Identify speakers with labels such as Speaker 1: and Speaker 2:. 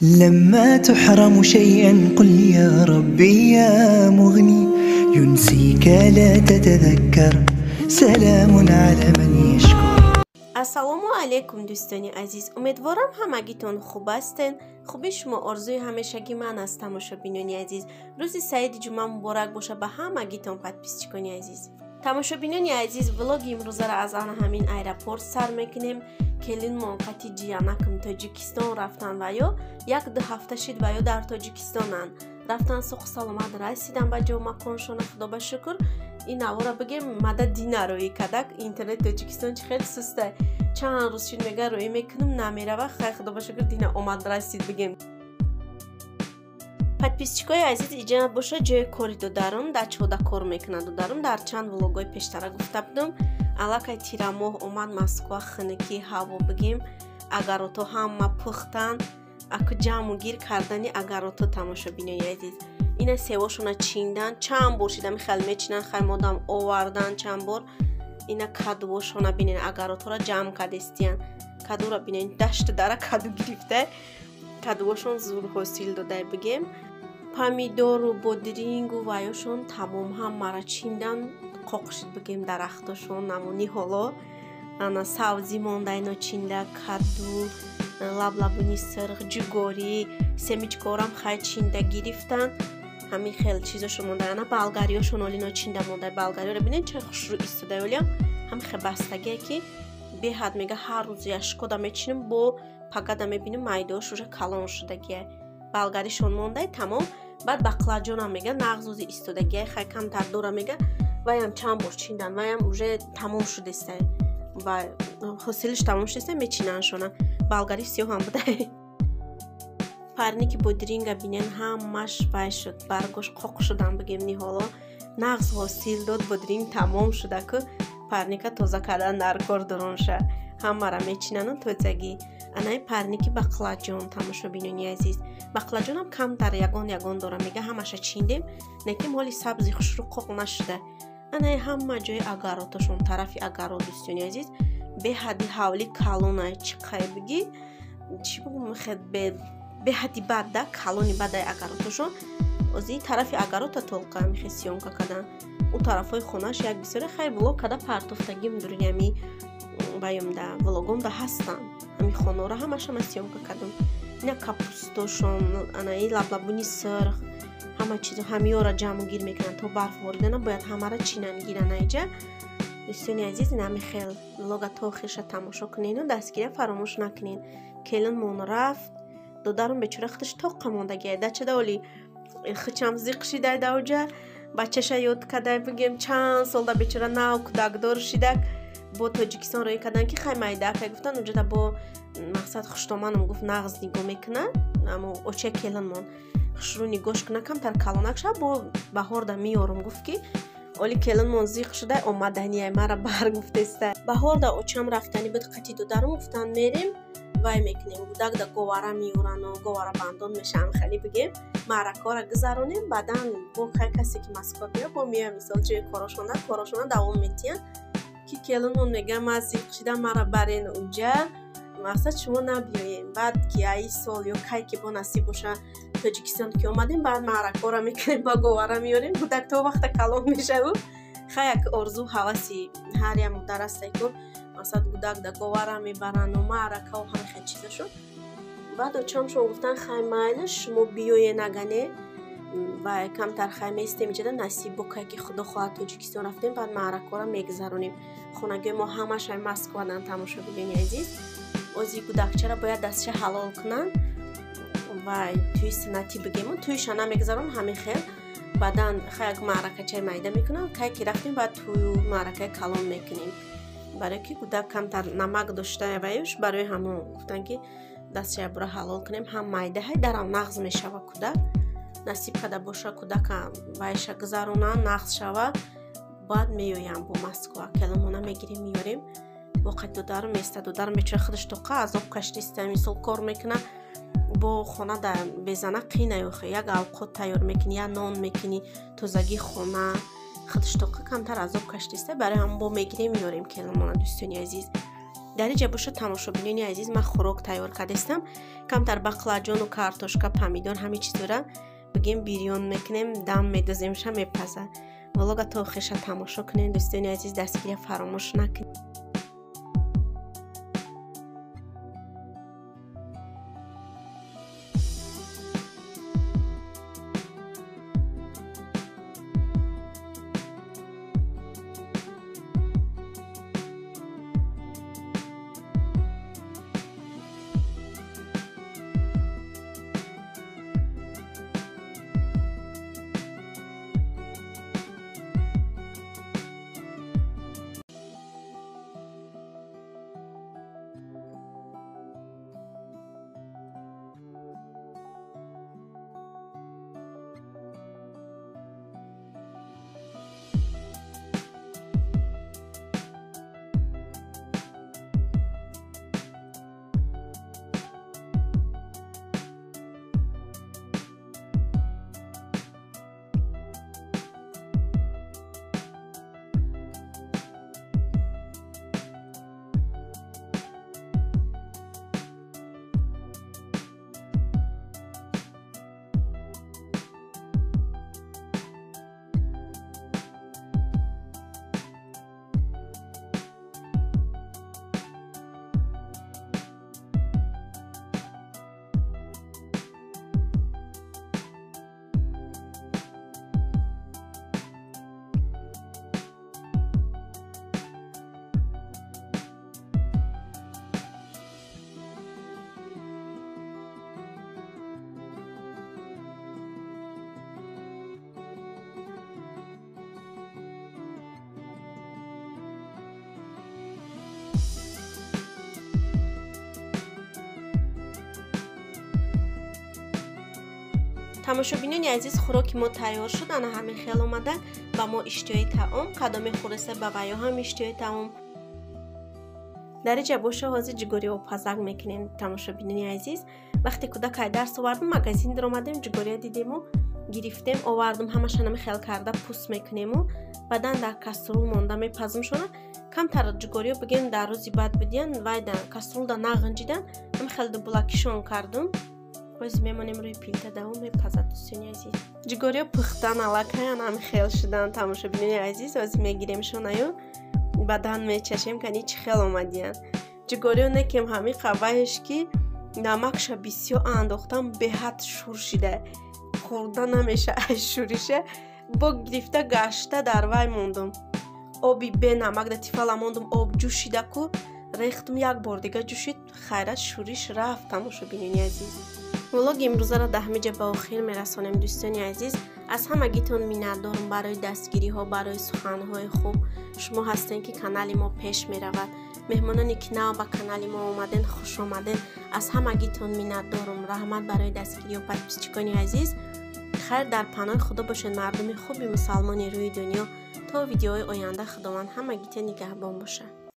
Speaker 1: لما تحرم شيئا قل يا ربي يا مغني ينسيك لا تتذكر سلام على من يشكر.
Speaker 2: Ассалому алайкум, дӯстони азиз, умедворам, ҳамагитон хуб ҳастен. Хуби шумо орзуи ҳамешагӣ ман аст. Тамошобинони азиз, рӯзи саиди ҷумъа муборак боша ба ҳамагитон, подписчикони азиз. Тамошобинони азиз, влоги имрӯзаро аз ана ҳамин аэропорт сар мекунем. Келинмон қати ҷиянакм Тоҷикистон рафтан ва ё 1-ду ҳафта шид ва ё дар Тоҷикистонанд. Рафтан, соҳу саломат расидан ба ҷо маконшона, худо ба шукр. Ин навора бигем, мада дина рӯӣ кадак. Интернет Тоҷикистон чи хеле суста, чанд рӯз шид, мега рӯӣ мекунам, намерава. Хай, худо ба шукр, дина омад, расид бигем. Подписчикои азиз, иҷа боша ҷои кори додарам, дар чода кор мекунад додарам. Дар чанд влогҳои пештара гуфта будам. Аллакай тирамоҳ омад, Москва хунукӣ ҳаво бигем, агарото ҳама пухтан, аку ҷамъу гир кардани агарото. Тамошобинои азиз, ина севошона чиндан, чанд бор шида михел мечинан. Хай, модам овардан чанд бор. Ина кадувошона бинен, агаротора ҷамъ кадестиян. Кадура бинен, дашту дара каду гирифта, кадувошон зур ҳосил додай бигем. Помидору бодирингу ваёшон тамом ҳамаро чиндан, қоқ шид бигем дарахтошон намуни. Ҳоло ана савзӣ монда, ино чинда, каду, лаблабуни сирх, ҷугорӣ, семечкорам хай чинда гирифтан. Ҳамин хел чизошо монда. Ана болгариёшон олино чинда монда. Болгариёро бинед, ча хушрӯ истода. Олиам ҳамин хел бастагие, ки беҳад мега, ҳар рӯз яшкода мечинам, бо пагада мебинам, майдош уже калон шудагия. Болгаришон мондай, тамом. Баъд бақлаҷонам мега, нағзузи истодагия, хай камтар дора мега, ваям чанд бор чиндан, ваям уже тамом шудеста ва ҳосилиш тамом шудеста, мечинаншона. Болгари сиёҳам будай. Парники бодринга бинен, ҳамаш вай шуд, баргош қоқ шудан бигем. Ниҳоло нағз ҳосил дод, бодринг тамом шуда ку, парника тоза кардан дар кор дуронша, ҳамаро мечинану тозагӣ. Анаи парники бақлаҷон, тамошобинони азиз, бақлаҷонам камтар ягон ягон дора мега, ҳамаша чиндем, лекин ҳоли сабзи хушрӯ қоқ нашуда. Анаи ҳама ҷои агаротошон, тарафи агарот. Дӯстони азиз, беҳади ҳавли калонай, чӣ қай бигӣ, чӣ бугум, беҳади бад да калони бадай агаротошон. Ози тарафи агарота толка михе съёмка кардан, ӯ тарафҳои хонаш як бисёре. Хай, влог када партофтагим, дуруни ами баёмда влогомда ҳастанд, ҳами хонаро ҳамаша ман съёмка кардам. Ина капустошон, анаи лаблабуни сирх, ҳама чизо ҳамиёра ҷамъу гир мекунанд. То барф боридана бояд ҳамара чинан гиран айҷа. Дӯстони азиз, ин хел влога то охирша тамошо кунену дастгирия фаромӯш накунен. Келинмон рафт, додарам бечора худаш тоққа мондагиай дачада, оли хичам зиқ шидай даоҷа, бачаша ёд кадай бигем. Чанд солда бечора нав кӯдакдор шидак, бо Тоҷикистон роӣ кардан, ки хай майдакай гуфтан, уҷада бо мақсад хуштоманам гуфт, нағз нигоҳ мекуна. Амо оча келинмон хушрӯ нигоҳш куна, камтар калонак шава, бо баҳорда меёрам гуфт, ки оли келинмон зиқ шуда, омаданияй мара бар гуфтеста. Баҳорда очам рафтанӣ буд қати додарам, гуфтан мерем, вай мекунем, гудакда говара меёрану говара бандон мешавам, хеле бигем, маъракаро гузаронем, баъдан бо хай касе ки Москва биё, бо меоям. Мисол, ҷои корошонда корошона давом метиҳанд, ки келинмон мега, ман зиқ шидам, мара барен уҷа, мақсад шумо набиёем. Баъд ки аи сол ё кай ки бо насиб боша, Тоҷикистон ки омадем, баъд маъракаро мекунем, ба говара меёрем, гудак то вақта калон мешаву. Хай, як орзу ҳаваси ҳар як модар астай ку, масалан, гудак да говара мебарану маъракаву ҳама хел чизашо. Баъд очамшон гуфтан, хай, майли, шумо биёен, агане ва камтар хай местем иҷада, насиб бо кай ки худо хоҳад Тоҷикистон рафтем, баъд маъракаро мегузаронем. Хонагиҳои мо ҳамаш ай Москвадан. Тамошобинони азиз, ози гудакчара бояд дастша ҳалол кунанд ва тӯи суннатӣ бигему, тӯйша намегузарон, ҳамин хел баъдан хай як маъракачаи майда мекунанд. Кай ки рафтем, баъд тӯю маъракаи калон мекунем, барое ки гудак камтар намак дошта ваюш. Барои ҳамон гуфтанд, ки дастша бура ҳалол кунем, ҳам майда ҳай дарам нағз мешава кӯдак. Насиб када боша, кӯдака вайша гузаронанд, нағз шава, баъд меоям бо Москва, келинмона мегирем, меёрем. Боқай додарам места, додарам бечора худаш тоқа азоб каштиста, мисол, кор мекуна, бо хона да безана қинай, як авқот тайёр мекунӣ, як нон мекунӣ, тозагии хона, худаш тоқа камтар азоб каштиста. Барои ҳам бо мегирем, меёрем келинмона. Дӯстони азиз. Дар инҷа боша тамошобинони азиз, ман хӯрок тайёр кардастам. Камтар бақлаҷону картошка, помидор, ҳамин чизора бигем бирён мекунем, дам медоземша, мепаза. Влога то охирша тамошо кунем дӯстони азиз, дастгирия фаромӯш накунед. Тамошобинони азиз, хӯроки мо тайёр шуд. Ана ҳамин хел омада ба мо иштиҳои таом, кадоме хӯреса ба ваё ҳам иштиҳои таом. Дар инҷа боша ҳозир ҷигори обпазак мекунем тамошобинони азиз. Вақте кӯдак ай дарс овардам, магазин даромадем, ҷигория дидему гирифтем, овардам, ҳамаша нами хел карда пӯст мекунему баъдан дар каструл монда мепазимшона. Камтар ҷигориё бигем дар рӯзи баъд бидиян, вай дар каструлда нағинҷидан, ҳами хел дубулакишон кардум. Боз мемонем рӯи плита, давом мепазад дӯстони азиз. Ҷигориё пухтан аллакай ҳам хел шудан тамошобинони азиз. Ҳозир мегиремшонаю бадан мечашем, кани чӣ хел омадиян. Ҷигориё некем ҳамин қабаеш ки намакша бисёр андохтам, беҳад шур шида, хӯрда намеша аз шуриша. Бо гирифта гашта дар вай мондум, оби бенамак да тифала мондум, об ҷӯшида ку рехтум, як бор дига ҷӯшид, хайрат шуриш рафт тамошобинони азиз. Влоги имрӯзаро дар ҳамин ҷа ба охир мерасонем дӯстони азиз. Аз ҳамагитон миннатдорум барои дастгириҳо, барои суханҳои хуб. Шумо ҳастем ки канали мо пеш меравад. Меҳмононе ки нав ба канали мо омаден, хуш омаден. Аз ҳамагитон миннатдорум. Раҳмат барои дастгириҳо подписчикони азиз. Хайр дар паноҳи Худо бошед мардуми хуби мусалмони рӯи дунё. То видеои оянда Худованд ҳамагите нигаҳбон бошад.